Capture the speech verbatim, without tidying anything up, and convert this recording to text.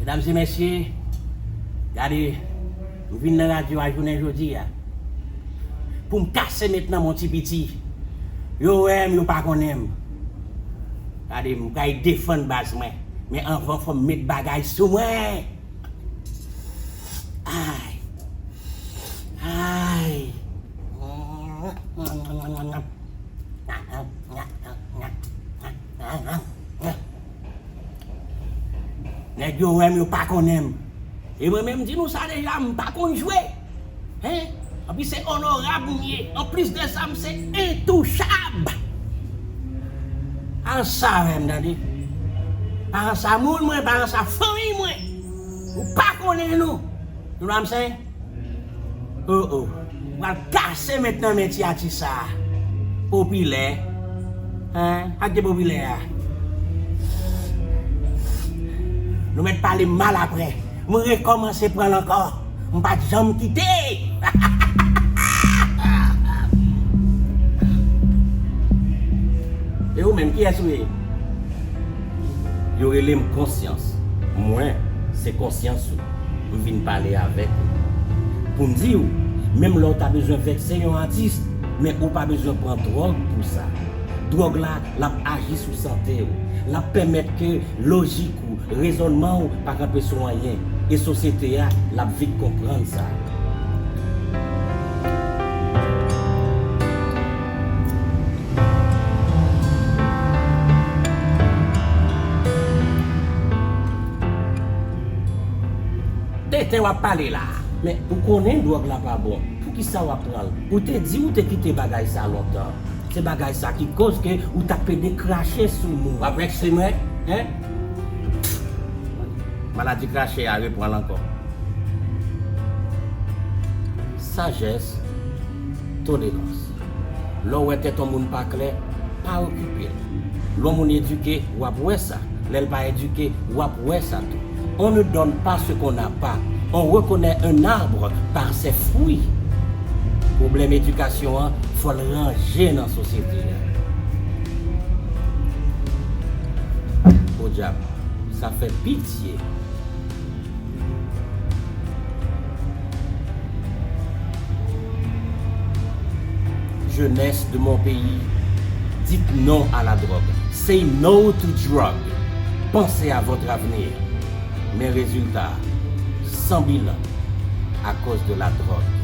Medam e mesye, gade, m vin nan radyo a jounen jodi a pou m kase met nan men ti piti. Yo wè m, yo pa konnen m. Gade, m kay defann baz mwen. Men anvan, fò m met bagay sou mwen. Ay. Ay. Nèg yo wè m, yo pa konnen m. E mwen menm, m di nou sa deja, m pa konn jwe. Hein? Anpi se onorab m ye. Anplis de sa, m se entouchab. Pa ranse avè m, tande. Pa ranse a moun mwen, pa ranse a fanmi mwen. Ou pa konnen nou. You know what I'm saying? Oh, oh. M pral kase met nan men ti atis sa a. Popilè. Hein? Ak de popilè a. Nou mèt pale mal apre. M rekòmanse pran l ankò. M pa t janm kite. E ou menm, kiyès ou ye? Yo rele m Konsyans. Mwen, se konsyans ou. M vin pale avèk ou. Pou m di w, menm lè w ta bezwen vèkse yon atis, men ou pa bezwen pran dwòg pou sa. Dwòg la, l ap aji sou sante w. L ap pèmèt ke lojik ou, rezònman w pa kanpe sou anyen. E sosyete a, l ap vit konprann sa. Tenten w ap pale la. Men ou konnen dwòg la pa bon. Poukisa w ap pran l? Ou te di ou te kite bagay sa lontan. Se bagay sa ki koz ke ou t ap pede krache sou moun. W ap vèkse mwen, hein? Maladi krache a reprann ankò. Sajès, tolerans. Lè w wè tèt yon moun pa klè, pa okipe l. Lè yon moun edike, w ap wè sa. Lè l pa edike, w ap wè sa tou. On ne donne pas ce qu'on n'a pas. On reconnaît un arbre par ses fruits. Pwoblèm edikasyon an, fò l ranje nan sosyete a. Podyab, sa fè pitye. Jeunesse de mon pays, dites non à la drogue. Say no to drug. Pensez à votre avenir. Men rezilta, san bilan, akoz de la dròg.